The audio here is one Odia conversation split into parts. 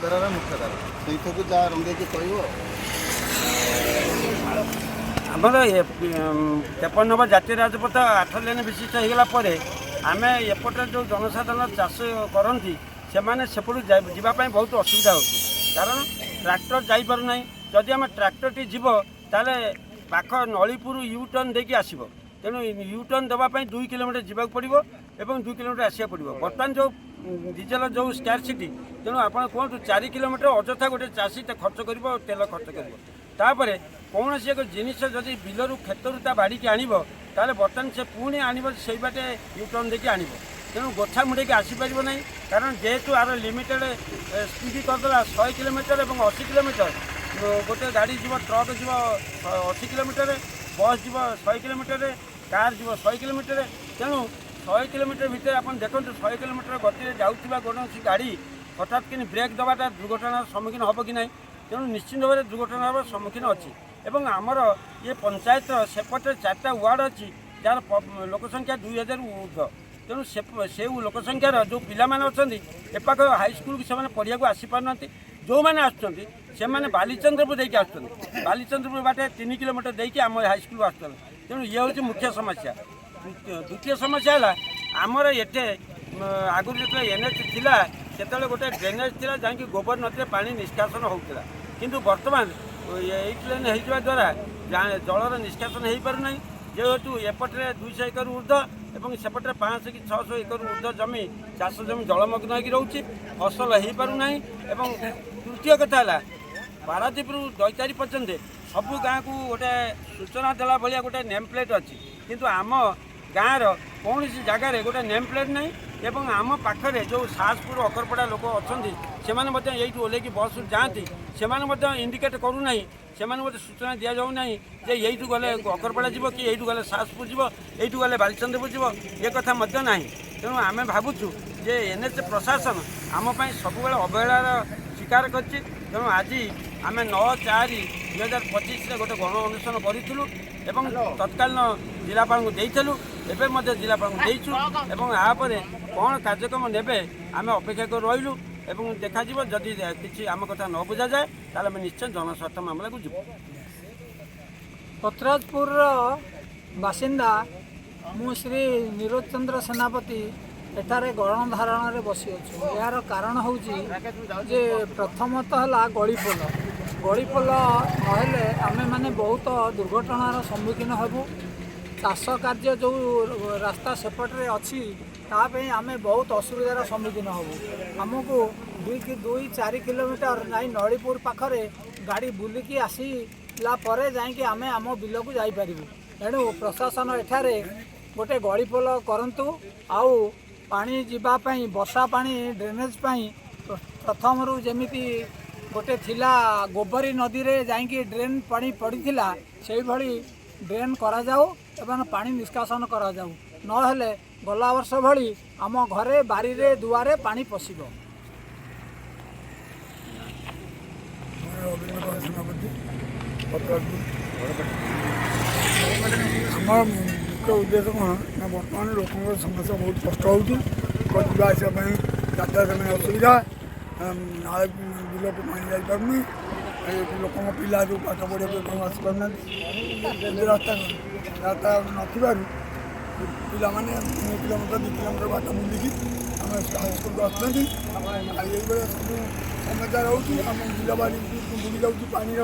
ଧାରାର ମୁଖ୍ୟ ଧାରା ସେଇଥିକୁ ଯାହା ରଙ୍ଗେଇକି କହିବ। ଆମର 53 ନମ୍ବର ଜାତୀୟ ରାଜପଥ 8 ଲେନ୍ ବିଶିଷ୍ଟ ହେଇଗଲା ପରେ ଆମେ ଏପଟରେ ଯେଉଁ ଜନସାଧାରଣ ଚାଷ କରନ୍ତି, ସେମାନେ ସେପଟୁ ଯିବା ପାଇଁ ବହୁତ ଅସୁବିଧା ହେଉଛି, କାରଣ ଟ୍ରାକ୍ଟର ଯାଇପାରୁନାହିଁ। ଯଦି ଆମେ ଟ୍ରାକ୍ଟରଟି ଯିବ, ତାହେଲେ ପାଖ ନଳିପୁର you turn ଦେଇକି ଆସିବ। ତେଣୁ you turn ଦେବା ପାଇଁ 2 କିଲୋମିଟର ଯିବାକୁ ପଡ଼ିବ ଏବଂ 2 କିଲୋମିଟର ଆସିବାକୁ ପଡ଼ିବ। ବର୍ତ୍ତମାନ ଯେଉଁ ଡିଜେଲ ଯେଉଁ ସ୍କାରସିଟି, ତେଣୁ ଆପଣ କୁହନ୍ତୁ, 4 କିଲୋମିଟର ଅଯଥା ଗୋଟେ ଚାଷୀ ଖର୍ଚ୍ଚ କରିବ, ତେଲ ଖର୍ଚ୍ଚ କରିବ। ତାପରେ କୌଣସି ଏକ ଜିନିଷ ଯଦି ବିଲରୁ କ୍ଷେତରୁ ତା ବାଡ଼ିକି ଆଣିବ, ତାହେଲେ ବର୍ତ୍ତମାନ ସେ ପୁଣି ଆଣିବ ସେଇ ବାଟେ you turn ଦେଇକି ଆଣିବ। ତେଣୁ ଗୋଛା ମୁଣ୍ଡେଇକି ଆସିପାରିବ ନାହିଁ, କାରଣ ଯେହେତୁ ଆର ଲିମିଟେଡ଼ ସ୍ପିଡ଼ କରିଦେଲା 100 କିଲୋମିଟର ଏବଂ 80 କିଲୋମିଟର। ଗୋଟେ ଗାଡ଼ି ଯିବ, ଟ୍ରକ୍ ଯିବ 80 କିଲୋମିଟରରେ, ବସ୍ ଯିବ 100 କିଲୋମିଟରରେ, କାର୍ ଯିବ 100 କିଲୋମିଟରରେ। ତେଣୁ 100 କିଲୋମିଟର ଭିତରେ ଆପଣ ଦେଖନ୍ତୁ, 100 କିଲୋମିଟର ଗତିରେ ଯାଉଥିବା କୌଣସି ଗାଡ଼ି ହଠାତ୍ କିନି ବ୍ରେକ୍ ଦେବାଟା ଦୁର୍ଘଟଣାର ସମ୍ମୁଖୀନ ହେବ କି ନାହିଁ? ତେଣୁ ନିଶ୍ଚିନ୍ତ ଭାବରେ ଦୁର୍ଘଟଣାର ସମ୍ମୁଖୀନ ଅଛି। ଏବଂ ଆମର ଇଏ ପଞ୍ଚାୟତର ସେପଟେ ଚାରିଟା ୱାର୍ଡ଼ ଅଛି, ଯାହାର ଲୋକ ସଂଖ୍ୟା 2000 ଉର୍ଦ୍ଧ୍ୱ। ତେଣୁ ସେ ଲୋକ ସଂଖ୍ୟାର ଯେଉଁ ପିଲାମାନେ ଅଛନ୍ତି, ଏପାଖ ହାଇସ୍କୁଲକୁ ସେମାନେ ପଢ଼ିବାକୁ ଆସିପାରୁନାହାନ୍ତି। ଯେଉଁମାନେ ଆସୁଛନ୍ତି, ସେମାନେ ବାଲିଚନ୍ଦ୍ରପୁର ଦେଇକି ଆସୁଛନ୍ତି। ବାଲିଚନ୍ଦ୍ରପୁର ବାଟେ 3 କିଲୋମିଟର ଦେଇକି ଆମ ହାଇସ୍କୁଲକୁ ଆସୁଛନ୍ତି। ତେଣୁ ଇଏ ହେଉଛି ମୁଖ୍ୟ ସମସ୍ୟା। ଦ୍ୱିତୀୟ ସମସ୍ୟା ହେଲା, ଆମର ଏଠି ଆଗରୁ ଯେତେବେଳେ ଏନ୍ଏଚ୍ ଥିଲା, ସେତେବେଳେ ଗୋଟେ ଡ୍ରେନେଜ୍ ଥିଲା, ଯାଇକି ଗୋବର ନଦୀରେ ପାଣି ନିଷ୍କାସନ ହେଉଥିଲା। କିନ୍ତୁ ବର୍ତ୍ତମାନ 8 ଲେନ୍ ହେଇଯିବା ଦ୍ୱାରା ଜଳର ନିଷ୍କାସନ ହେଇପାରୁନାହିଁ। ଯେହେତୁ ଏପଟରେ 200 ଏକରରୁ ଉର୍ଦ୍ଧ୍ୱ ଏବଂ ସେପଟରେ 500 କି 600 ଏକରରୁ ଉର୍ଦ୍ଧ୍ୱ ଜମି, ଚାଷ ଜମି ଜଳମଗ୍ନ ହେଇକି ରହୁଛି, ଫସଲ ହେଇପାରୁନାହିଁ। ଏବଂ ତୃତୀୟ କଥା ହେଲା, ପାରାଦୀପରୁ ଦୈତାରୀ ପର୍ଯ୍ୟନ୍ତ ସବୁ ଗାଁକୁ ଗୋଟେ ସୂଚନା ଦେଲା ଭଳିଆ ଗୋଟେ ନେମ୍ ପ୍ଲେଟ୍ ଅଛି, କିନ୍ତୁ ଆମ ଗାଁର କୌଣସି ଜାଗାରେ ଗୋଟେ ନେମ୍ ପ୍ଲେଟ୍ ନାହିଁ। ଏବଂ ଆମ ପାଖରେ ଯେଉଁ ସାହସପୁର, ଅକରପଡ଼ା ଲୋକ ଅଛନ୍ତି, ସେମାନେ ମଧ୍ୟ ଏଇଠୁ ଓହ୍ଲେଇକି ବସ୍ରୁ ଯାଆନ୍ତି। ସେମାନେ ମଧ୍ୟ ଇଣ୍ଡିକେଟ୍ କରୁନାହିଁ, ସେମାନଙ୍କୁ ମଧ୍ୟ ସୂଚନା ଦିଆଯାଉନାହିଁ ଯେ ଏଇଠୁ ଗଲେ ଅକରପଡ଼ା ଯିବ କି ଏଇଠୁ ଗଲେ ସାହସପୁର ଯିବ, ଏଇଠୁ ଗଲେ ବାଲିଚନ୍ଦ୍ରପୁର ଯିବ, ଏ କଥା ମଧ୍ୟ ନାହିଁ। ତେଣୁ ଆମେ ଭାବୁଛୁ ଯେ ଏନ୍ଏଚ୍ ପ୍ରଶାସନ ଆମ ପାଇଁ ସବୁବେଳେ ଅବହେଳାର ସ୍ୱୀକାର କରିଛି। ତେଣୁ ଆଜି ଆମେ 9/4/2025ରେ ଗୋଟେ ଗଣ ଅନଶନ କରିଥିଲୁ ଏବଂ ତତ୍କାଳୀନ ଜିଲ୍ଲାପାଳଙ୍କୁ ଦେଇଥିଲୁ। ଏବେ ମଧ୍ୟ ଜିଲ୍ଲାପାଳଙ୍କୁ ଦେଇଛୁ ଏବଂ ଏହାପରେ କ'ଣ କାର୍ଯ୍ୟକ୍ରମ ନେବେ ଆମେ ଅପେକ୍ଷା କରି ରହିଲୁ। ଏବଂ ଦେଖାଯିବ, ଯଦି କିଛି ଆମ କଥା ନ ବୁଝାଯାଏ, ତାହେଲେ ଆମେ ନିଶ୍ଚୟ ଜନସ୍ୱାର୍ଥ ମାମଲାକୁ ଯିବୁ। ପତ୍ରାଜପୁରର ବାସିନ୍ଦା ମୁଁ ଶ୍ରୀ ନିରୋଜ ଚନ୍ଦ୍ର ସେନାପତି ଏଠାରେ ଗଣଧାରଣାରେ ବସିଅଛୁ। ଏହାର କାରଣ ହେଉଛି ଯେ ପ୍ରଥମତଃ ହେଲା ଗଳି ପୋଲ। ଗଳି ପୋଲ ନହେଲେ ଆମେମାନେ ବହୁତ ଦୁର୍ଘଟଣାର ସମ୍ମୁଖୀନ ହେବୁ। ଚାଷ କାର୍ଯ୍ୟ ଯେଉଁ ରାସ୍ତା ସେପଟରେ ଅଛି, ତା ପାଇଁ ଆମେ ବହୁତ ଅସୁବିଧାର ସମ୍ମୁଖୀନ ହେବୁ। ଆମକୁ 2 କି 2 4 କିଲୋମିଟର ଯାଇ ନଳିପୁର ପାଖରେ ଗାଡ଼ି ବୁଲିକି ଆସିଲା ପରେ ଯାଇକି ଆମେ ଆମ ବିଲକୁ ଯାଇପାରିବୁ। ଏଣୁ ପ୍ରଶାସନ ଏଠାରେ ଗୋଟେ ଗଳି ପୋଲ କରନ୍ତୁ। ଆଉ ପାଣି ଯିବା ପାଇଁ, ବର୍ଷା ପାଣି ଡ୍ରେନେଜ୍ ପାଇଁ ପ୍ରଥମରୁ ଯେମିତି ଗୋଟେ ଥିଲା, ଗୋବରୀ ନଦୀରେ ଯାଇକି ଡ୍ରେନ୍ ପାଣି ପଡ଼ିଥିଲା, ସେଇଭଳି ଡ୍ରେନ୍ କରାଯାଉ ଏବଂ ପାଣି ନିଷ୍କାସନ କରାଯାଉ। ନହେଲେ ଗଲା ବର୍ଷ ଭଳି ଆମ ଘରେ, ବାରିରେ, ଦୁଆରେ ପାଣି ପଶିବ। ରବୀନ୍ଦ୍ର କୁମାର ସେନାପତି, ପତ୍ରାଜପୁର। ଆମର ମୁଖ୍ୟ ଉଦ୍ଦେଶ୍ୟ କ'ଣ ନା, ବର୍ତ୍ତମାନ ଲୋକଙ୍କର ସମସ୍ୟା ବହୁତ କଷ୍ଟ ହେଉଛି। ଯିବା ଆସିବା ପାଇଁ, ଯାତାୟାତ ପାଇଁ ଅସୁବିଧା। ନାଳ ବିଲକୁ ପାଣି ଯାଇପାରୁନି। ଲୋକଙ୍କ ପିଲା ଯେଉଁ ପାଠ ପଢ଼ିବାକୁ ପାଇଁ ଆସିପାରୁନାହାନ୍ତି। ଏମିତି ରାସ୍ତା ନଥିବାରୁ ପିଲାମାନେ 3 କିଲୋମିଟର, 2 କିଲୋମିଟର ବାଟ ବୁଲିକି ଆମ ହାଇସ୍କୁଲକୁ ଆସୁଛନ୍ତି। ଆଉ ଏଇଭଳିଆ ସବୁ ସମସ୍ୟା ରହୁଛି। ଆମ ବିଲବାଡ଼ି ବୁଡ଼ି ଯାଉଛି, ପାଣିର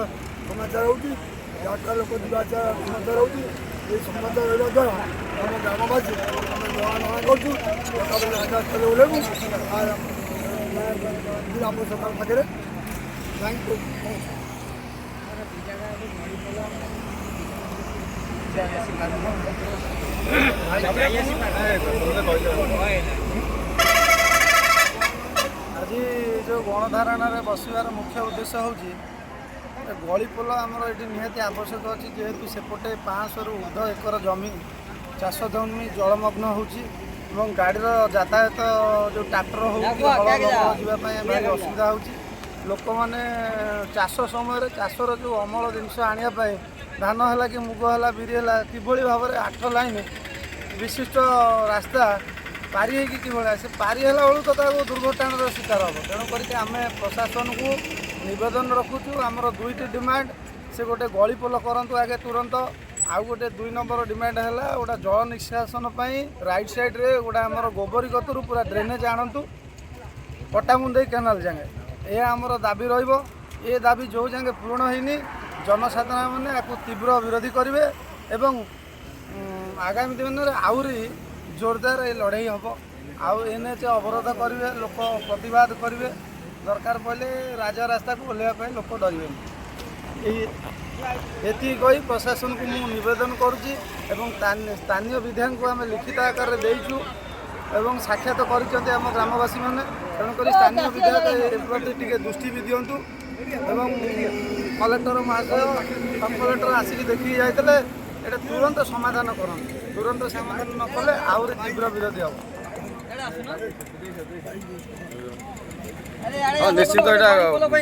ସମସ୍ୟା ରହୁଛି, ଯାତ୍ରା ଲୋକ ଯିବା ଆସିବା ସମସ୍ୟା ରହୁଛି। ଏଇ ସମସ୍ୟା ରହିବା ଦ୍ୱାରା ଆମ ଗ୍ରାମବାସୀ ଆମେ ଜଣାଜଣା କରୁଛୁ। ସକାଳୁ ରାସ୍ତାରେ ଓହ୍ଲେଇବୁ, ଜିଲ୍ଲା ପରିଷଦ ପାଖରେ ଯାଇକି ପହଞ୍ଚୁ। ଆଜି ଯେଉଁ ଗଣଧାରଣାରେ ବସିବାର ମୁଖ୍ୟ ଉଦ୍ଦେଶ୍ୟ ହେଉଛି, ଗଳି ପୋଲ ଆମର ଏଠି ନିହାତି ଆବଶ୍ୟକ ଅଛି। ଯେହେତୁ ସେପଟେ 500ରୁ ଉର୍ଦ୍ଧ୍ୱ ଏକର ଜମି, ଚାଷ ଜମି ଜଳମଗ୍ନ ହେଉଛି ଏବଂ ଗାଡ଼ିର ଯାତାୟାତ, ଯେଉଁ ଟ୍ରାକ୍ଟର ହେଉ କି ହଳ ଲଙ୍ଗଳ ଯିବା ପାଇଁ ଭାରି ଅସୁବିଧା ହେଉଛି। ଲୋକମାନେ ଚାଷ ସମୟରେ ଚାଷର ଯେଉଁ ଅମଳ ଜିନିଷ ଆଣିବା ପାଇଁ, ଧାନ ହେଲା କି ମୁଗ ହେଲା, ବିରି ହେଲା, କିଭଳି ଭାବରେ 8 ଲାଇନ୍ ବିଶିଷ୍ଟ ରାସ୍ତା ପାରି ହେଇକି କିଭଳିଆ ସେ ପାରି ହେଲା ବେଳକୁ ତ ତାକୁ ଦୁର୍ଘଟଣାର ଶିକାର ହେବ। ତେଣୁ କରିକି ଆମେ ପ୍ରଶାସନକୁ ନିବେଦନ ରଖୁଛୁ, ଆମର ଦୁଇଟି ଡିମାଣ୍ଡ, ସେ ଗୋଟେ ଗଳି ପୋଲ କରନ୍ତୁ ଆଗେ ତୁରନ୍ତ। ଆଉ ଗୋଟେ 2 ନମ୍ବର ଡିମାଣ୍ଡ ହେଲା ଗୋଟେ ଜଳ ନିଷ୍କାସନ ପାଇଁ ରାଇଟ୍ ସାଇଡ଼୍ରେ ଗୋଟେ ଆମର ଗୋବରୀ କତରୁ ପୁରା ଡ୍ରେନେଜ୍ ଆଣନ୍ତୁ ପଟ୍ଟାମୁଣ୍ଡେଇ କେନାଲ ଯାଏଁ। ଏହା ଆମର ଦାବି ରହିବ। ଏ ଦାବି ଯେଉଁ ଯାଏଁ ପୂରଣ ହେଇନି, ଜନସାଧାରଣ ମାନେ ଆକୁ ତୀବ୍ର ବିରୋଧୀ କରିବେ ଏବଂ ଆଗାମୀ ଦିନରେ ଆହୁରି ଜୋରଦାର ଏ ଲଢ଼େଇ ହେବ। ଆଉ ଏନ୍ଏଚ୍ ଅବରୋଧ କରିବେ ଲୋକ, ପ୍ରତିବାଦ କରିବେ, ଦରକାର ପଡ଼ିଲେ ରାଜରାସ୍ତାକୁ ଓହ୍ଲାଇବା ପାଇଁ ଲୋକ ଡରିବେନି। ଏଇ ଏତିକି କହି ପ୍ରଶାସନକୁ ମୁଁ ନିବେଦନ କରୁଛି ଏବଂ ସ୍ଥାନୀୟ ବିଧାୟକଙ୍କୁ ଆମେ ଲିଖିତ ଆକାରରେ ଦେଇଛୁ ଏବଂ ସାକ୍ଷାତ କରିଛନ୍ତି ଆମ ଗ୍ରାମବାସୀମାନେ। ତେଣୁକରି ସ୍ଥାନୀୟ ବିଧାୟକ ଏ ପ୍ରତି ଟିକେ ଦୃଷ୍ଟି ବି ଦିଅନ୍ତୁ ଏବଂ କଲେକ୍ଟର ମହାଶୟ, ସବ୍ କଲେକ୍ଟର ଆସିକି ଦେଖିକି ଯାଇଥିଲେ, ଏଇଟା ତୁରନ୍ତ ସମାଧାନ କରନ୍ତୁ। ତୁରନ୍ତ ସମାଧାନ ନ କଲେ ଆହୁରି ତୀବ୍ର ବିରୋଧୀ ହେବ। ହଁ, ନିଶ୍ଚିତ ଏଇଟା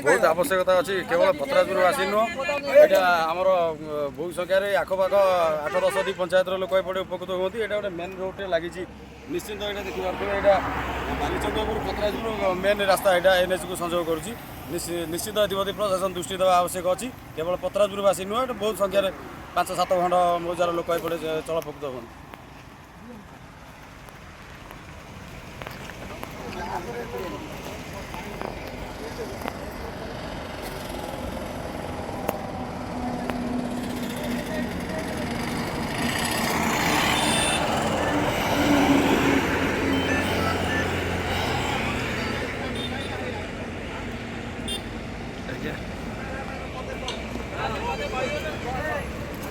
ବହୁତ ଆବଶ୍ୟକତା ଅଛି। କେବଳ ପତ୍ରାଜପୁରବାସୀ ନୁହଁ, ଏଇଟା ଆମର ବହୁ ସଂଖ୍ୟାରେ ଆଖପାଖ 8 10ଟି ପଞ୍ଚାୟତର ଲୋକ ଏପଟେ ଉପକୃତ ହୁଅନ୍ତି। ଏଇଟା ଗୋଟେ ମେନ୍ ରୋଡ଼ରେ ଲାଗିଛି। ନିଶ୍ଚିନ୍ତ ଏଇଟା ଦେଖିପାରୁଥିବେ, ଏଇଟା ବାଲିଚନ୍ଦ୍ରପୁର ପତ୍ରାଜପୁର ମେନ୍ ରାସ୍ତା, ଏଇଟା ଏନ୍ଏଚ୍କୁ ସଂଯୋଗ କରୁଛି। ନିଶ୍ଚିତ ଏଥିପ୍ରତି ପ୍ରଶାସନ ଦୃଷ୍ଟି ଦେବା ଆବଶ୍ୟକ ଅଛି। କେବଳ ପତ୍ରାଜପୁରବାସୀ ନୁହଁ, ଏଇଟା ବହୁତ ସଂଖ୍ୟାରେ 5 7 ଖଣ୍ଡ ମୌଜାର ଲୋକ ଏପଟେ ଚଳପ୍ରକୃତ ହୁଅନ୍ତି।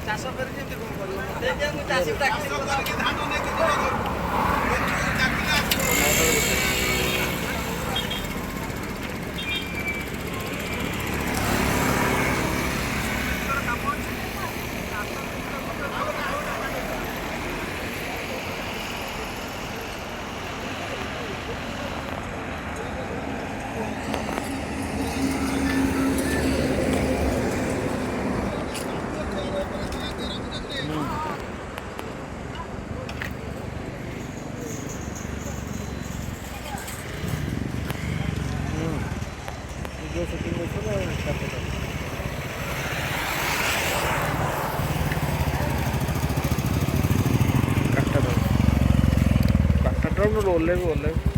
ଚାଷ କରି କେମିତି କ'ଣ କରିବ? ଓହ୍ଲେଇବୁ ଓହ୍ଲେଇବୁ।